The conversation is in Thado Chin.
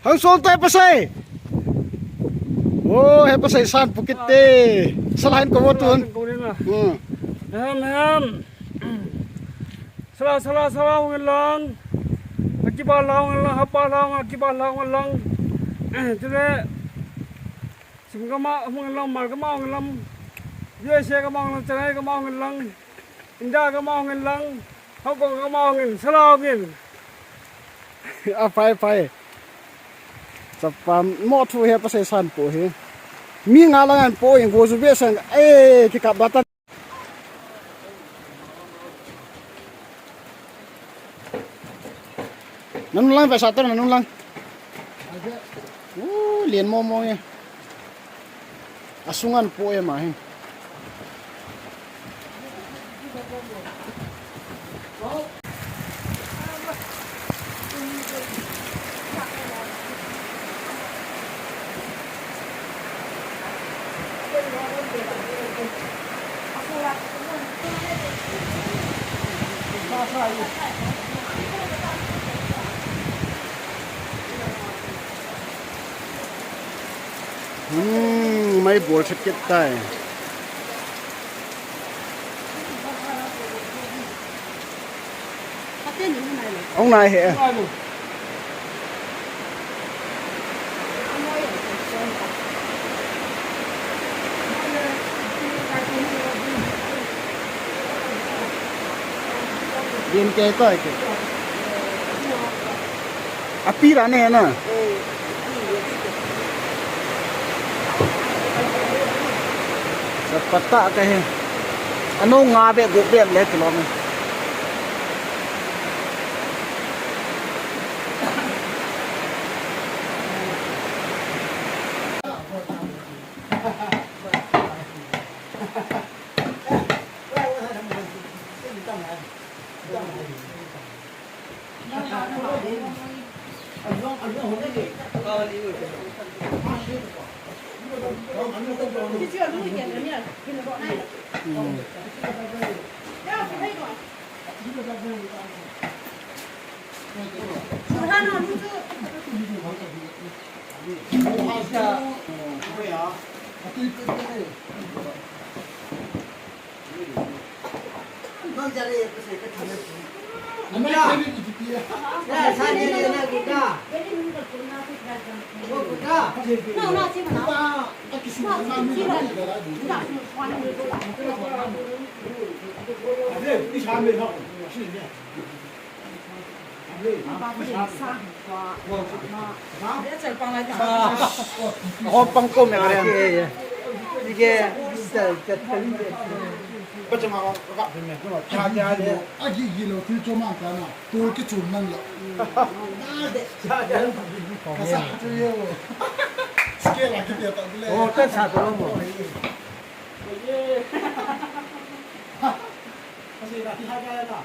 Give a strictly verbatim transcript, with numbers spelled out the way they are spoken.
Hang song tai pasai. Oh, he pasai san pukit te. Sal hin ko tun. Ko ni na. Hmm. Ham, ham. Sala, sala, sala, hung lang. Akiba lang, lang, hapa lang, akiba lang, lang. Tule. Sim gama hung lang, Mal gama hung lang. U S A gama hung lang, Chennai gama hung lang. India gama hung lang. Hong Kong gama hung, sala hung. A, phai, phai. Chapa mo thu he pasai san po he. Mi nga lang an po in go ju ve sang. Eh, kikap data. Nanung lang, paisa to, nanung lang. Uh, lien mo mo nge. Asungan po e ma hin. Hmm, mai bol thakit tai. Ong nai he. Din ke to ke. Api ra ne na. Sa pata ka he. Ano nga be go be le kilo me. Hom pang ko me kare. Ige, tel, tel, tel. Ba chama ka ka me. Cha cha de. Agi gi lo tu cho man ta na. Tu ki chun nan lo. Cha cha. Ka sa chu yo. Ske la ki pe ta le. Oh, ka sa to mo. Kasi na ti ha ka na.